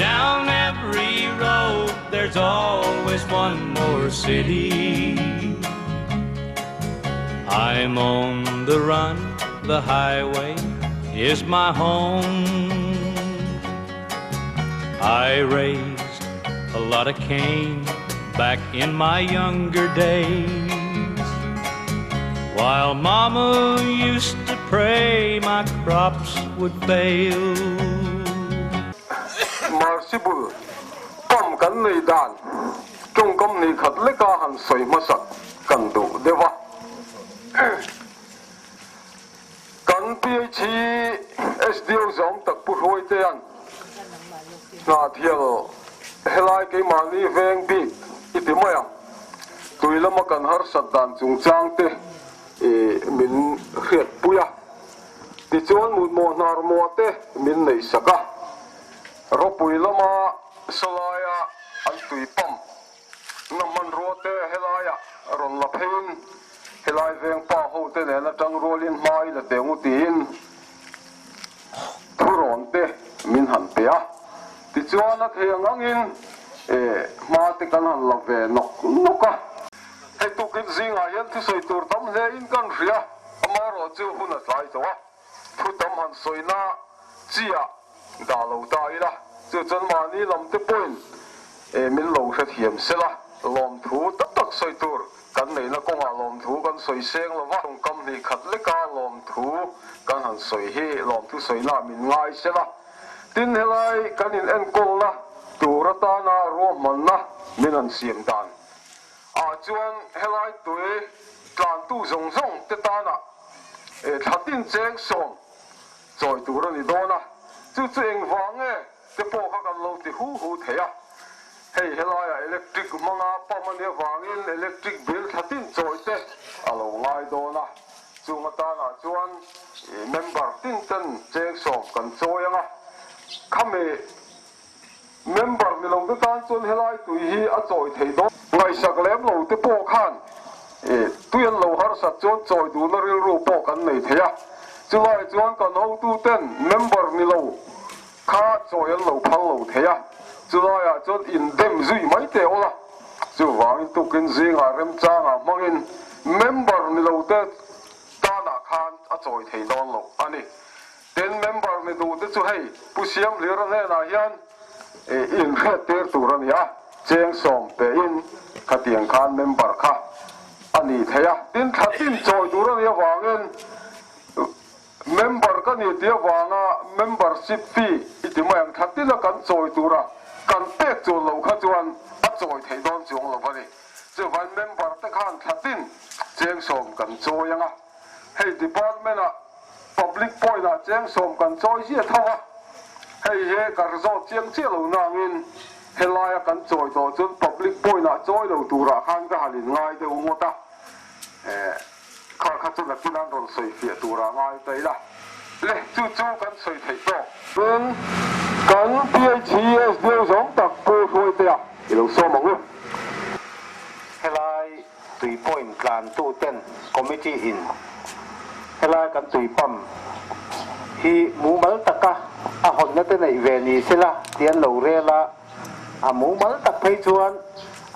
Down every road there's always one more city. I'm on the run, the highway is my home. I raised a lot of cane back in my younger days. While mama used to pray my crops would fail. Marsible pump kan nei dan tawngkam hnih khat leka han sawi hmasak kan duh deuh a. Kan PHE SDO zawm tak Pu Hruaitea'n Hnahthial helai keimahni veng bik i ti mai ang. Tui lama kan harsat dan chungchang te min hriatpui a. Tichuan mutmawh hnar muah te min neih sak a. Ropui lama sawlaia an tui pump na hmanrua te helaiah rawn la pheiin helai veng pa ho te nen atang rualin hma i la teng u tiin thurawn te min han pe a. Tichuan a thei ang angin hma te kan han la ve nawk nawk a. Hei tukin zingah hian thusawi tur tam hle in kan hria, amaherawhchu hun a tlai tawh a. Thu tam han sawina chiah dah lo ta ila, chu chuan mahni lam te pawhin min lo hrethiam sela, lawmthu tak tak sawi tur kan neihna kawngah lawmthu kan sawi seng lo va, tawngkam hnih khat leka lawmthu kan han sawi hi lawmthu sawina min ngai sela, tin helai kan in enkawlna tur atana ruahmanna min han siam dan ah chuan helai tui tlantu zawng zawng te tana thla tin cheng sawm chawi tur a ni dawn a, chu chu engvang nge te pawh kha kan lo ti hu hu thei a, hei helaiah electric hmanga pump a nih avangin electric bill thla tin chawi te a lo ngai dawn a, chung atanah chuan member tin ten cheng sawm kan chawi ang a, khami Member ni lo te tan chuan helai tui hi a chawi thei dawn. Ngaihsak lem lo te pawh khan tui an lo harsat chuan chawi duhna rilru pawh kan nei thei a. Chulai chuan kan hotu ten member ni lo kha chawi an lo phal lo thei a. Chulaiah chuan indem zui mai teh awl a. Chuvangin tukin zingah remchangah hmangin member ni lo te tanah khan a chawi thei dawn lo a ni. Tin, member ni duh te chu hei Pu Siamhlira hnenah hian inhriat tir tur a ni a, cheng sawm pehin khatiang khan member kha a ni thei a. Tin, thla tin chawi tur a nih avangin member ka ni tih avanga membership fee i ti mai ang, thla tina kan chawi tura kan pek chuan loh kha chuan a chawi theih dawn chuang lo a ni. Chuvangin member te khan thla tin cheng sawm kan chawi ang a. Hei department ah public point ah cheng sawm kan chawi ziah tho a, hei hi ka resort chiang chiah lo nangin helai a kan chawi tawh chuan public point ah chawi lo turah khan ka han in ngai deuh ngawt a, eh kha kha chu nakin an rawn sawi fiah turah ngai ta ila le chu chu kan sawi theih tawk. Tin, kan PHES deuh zawng tak Pu Hruaitea i lo sawm ang u. Helai Tui point tlan tu ten committee in helai kan tui pump hi mumal taka a hawnna te neih ve ni sela tih an lo rel a, a mumal tak phei chuan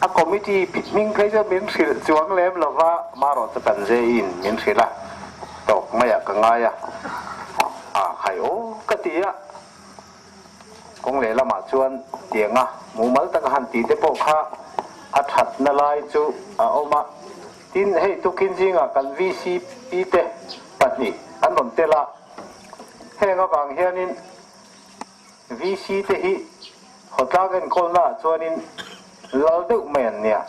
a committee hming phei chuan min hrilh chuang lem lova marawh chu kan ze in min hrilh a tawk maiah ka ngai a, a khai aw ka ti a. Kawng lehlamah chuan tianga mumal taka han tih te pawh kha a thatna lai chu a awm a. Tin, hei tukin zingah kan VCP te pahnih an rawn tel a, heng avang hianin VC te hi khawtlang enkawlnaah chuanin lal deuh mai an nia.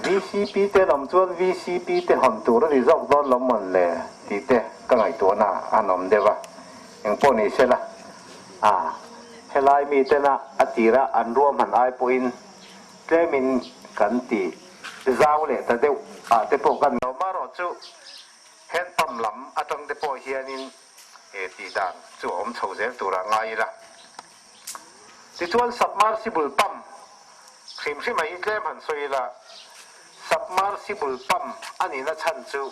VCP te an awm chuan VCP te hawn tur a ni zawk dawn lo mawn le tih te ka ngaihtuahna an awm deuh a. Engpawh ni sela, a helai mitena a tira an ruahman ai pawhin tlemin kan ti zau leh ta deuh ah te pawh kan lo marawh chu hand pump lam atang te pawh hianin he tih dan chu a awm chho zel turah ngai ila. Tichuan submersible pump hrim hrim a hi tlem han sawi ila, submersible pump a nihna chhan chu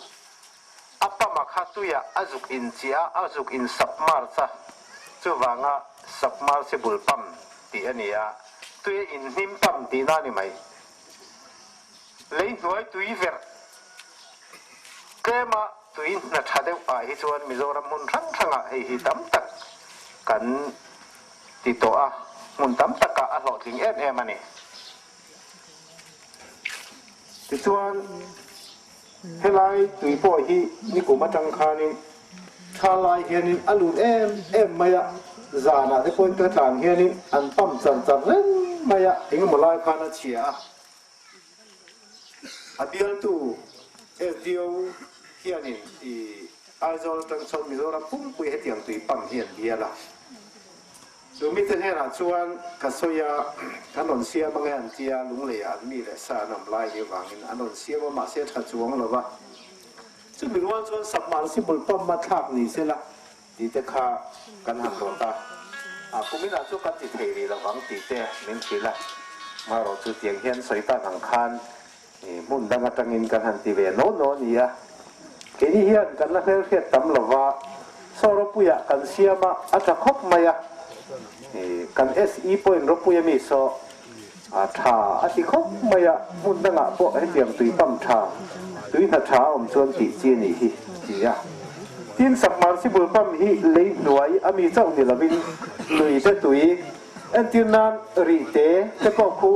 A pama kha tuiah a zuk inchiah a, a zuk insubmerge a, chuvanga submersible pump. tih a ni a, tui a inhnim pump tihna a ni mai. Lei hnuai tui verh tlema tui hna tha deuh ah hi chuan Mizoram hmun hrang hrangah hei hi tam tak kan ti tawh a, hmun tam takah a hlawhtling em em a ni. Tichuan, helai tui pawh hi nikum atang khanin tha lai hianin a lut em em mai a, zanah te pawhin ka tlan hianin an pump char char reng mai a, engemaw lai khan a chhia a. A bialtu SDO hianin i Aizawl atang chuan Mizoram pumpui hetiang tui pump hi an bial a. Chu mite hnenah chuan ka sawi a, kan rawn siam ange an ti a, lungleiah an mi leh sa an awm lai ni avangin an rawn siam a, mahse a tha chuang lo va. Chumi rual chuan submersible pump a thlak ni sela tih te kha kan han rawt a, a kuminah chu kan ti thei rih lovang tih te min hrilh a, marawh chu tiang hian sawi tak ang khan hmun dang atangin kan han ti ve naw naw a ni a, keini hian kan la hmelhriat tam lova saw ropuiah kan siam a, a tha khawp mai a, kan SE pawhin ropui ami saw A tha a ti khawp mai a, hmun dangah pawh hetiang tui pump tha, tui hna tha a awm chuan tih chi a nih hi, ti a. Tin, submersible pump hi lei hnuai a mi chauh ni lovin lui te tui, entir nan rih te te pawh khu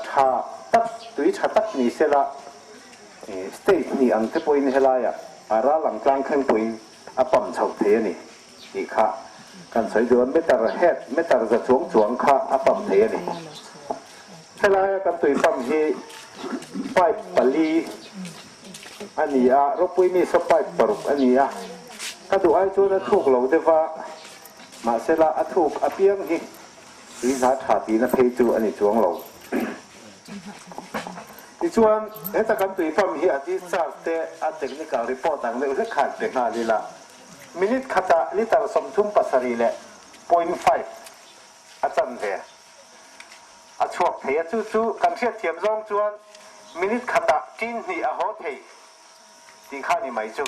tha tak, tui tha tak ni sela, state hnih ang te pawhin helaiah a ral ang tlang thleng pawhin a pump chhoh thei a ni. Tih kha kan sawi duh a, meter het, meter za chuang chuang kha a pump thei a ni. Helaia kan tui pump hi pipe pali a ni a, ropui mi saw pipe paruk a ni a, ka duh ai chuan a thuk lo deuh va, mahsela a thuk apiang hi tui hna tha tihna phei chu a ni chuang lo. Tichuan, heta kan tui pump hi a discharge te a technical report ang deuh hlek khan pe nghal ila, Minute khatah litre 35.5 a chanve a chhuak thei a, chu chu kan hriatthiam zawng chuan minute khatah tin hnih a haw thei tih kha ni mai chu.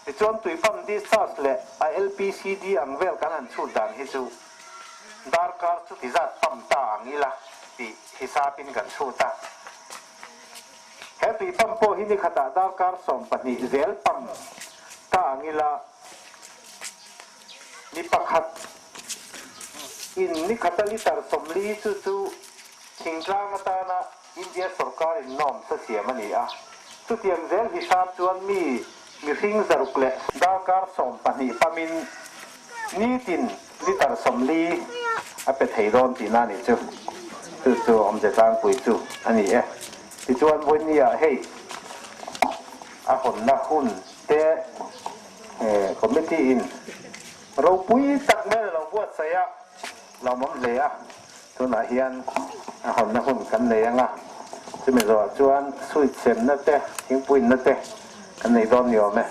Tichuan tui pump discharge leh a LPCD ang vel kan han chhut dan hi chu darkar chuti zat pump ta ang ila tih hisapin kan chhut a. He tui pump pawh hi ni khatah darkar 12 zel pump ta ang ila, mi pakhat in ni khata litre 40 chu chu thingtlang atana India sorkar in norms a siam a ni a. Chutiang zel hisap chuan mi mihring 600 leh darkar 12 pump in nitin litre 40 a pe thei dawn tihna a nih chu. Chu chu awmze tlangpui chu a ni e. Tichuan vawinia hei a hawnna hun te committee in ropui tak mai a lo buatsaih a, lawmawm hle a, tunah hian a hawnna hun kan nei ang a, chumi zawhah chuan sweet semna te, thingpuinna te kan nei dawn ni awm e.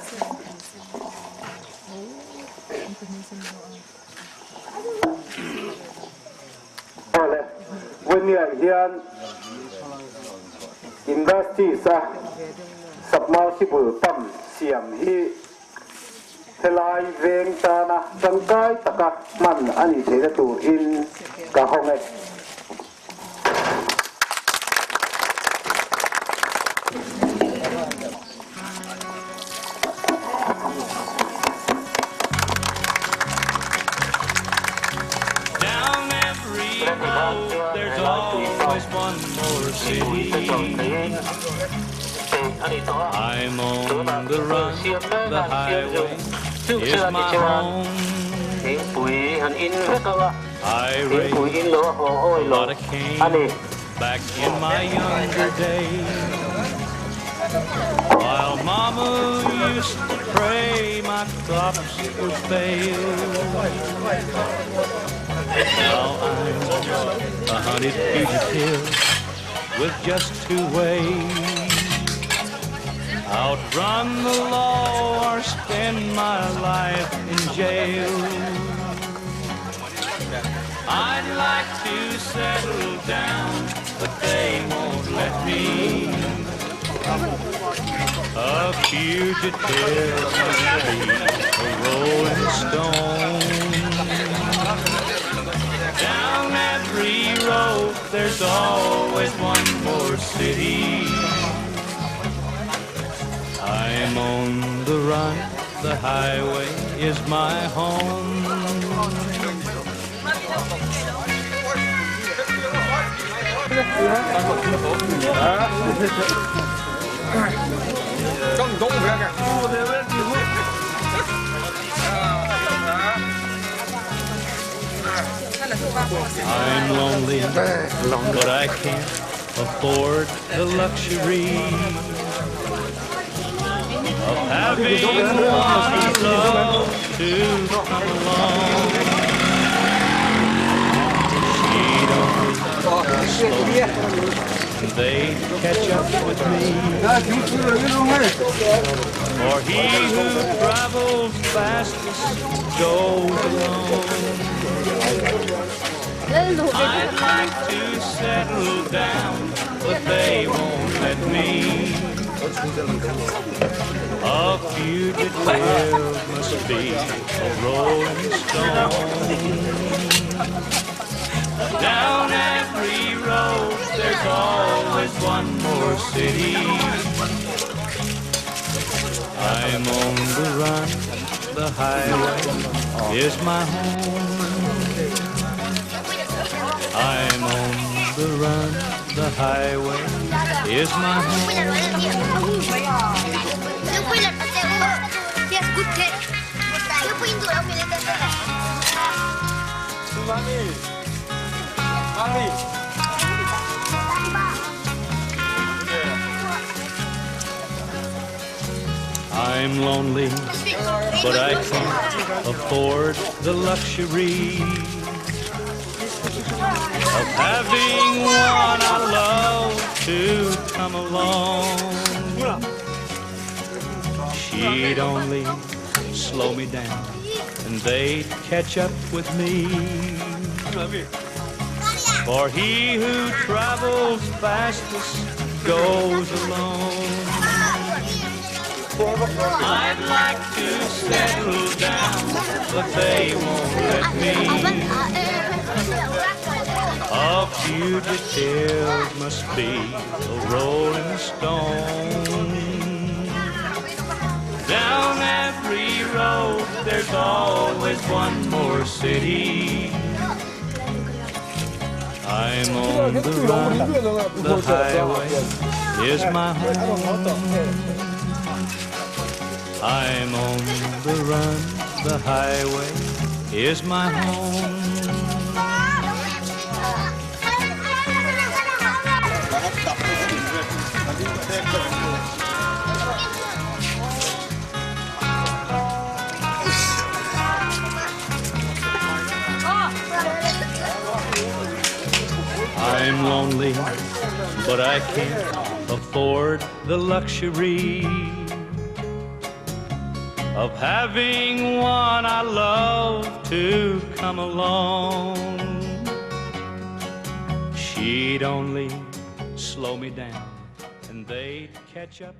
Awle, vawinia hian Industries a submersible pump siam hi helai veng tana tangkai taka hman a nih theihna turin ka hawng e. Down every road there's always one more city. I'm on the run, the highway is my home. I raised a lot of cane back in my younger days. While mama used to pray my crops would fail. Now I'm a hunted fugitive with just two ways. Outrun the law or spend my life in jail. I'd like to settle down, but they won't let me. A fugitive must be a rolling stone. every road, there's always one more city. I'm on the run, the highway is my home. I'm lonely, but I can't afford the luxury of having one I love to come along. She'd only slow me down, they'd catch up with me. For he who travels fastest goes alone. I'd like to settle down, but they won't let me. A fugitive must be a rolling stone. Down every road, there's always one more city. I'm on the run, the highway is my home. I'm on the run, the highway is my home. I'm lonely, but I can't afford the luxury of having one I love to come along. She'd only slow me down, and they'd catch up with me. For he who travels fastest goes alone. I'd like to settle down, but they won't let me. A fugitive must be a rolling stone. Down every road, there's always one more city. I'm on the run, the highway is my home. I'm on the run, the highway is my home. I'm lonely, but I can't afford the luxury of having one I love to come along. She'd only slow me down, and they'd catch up.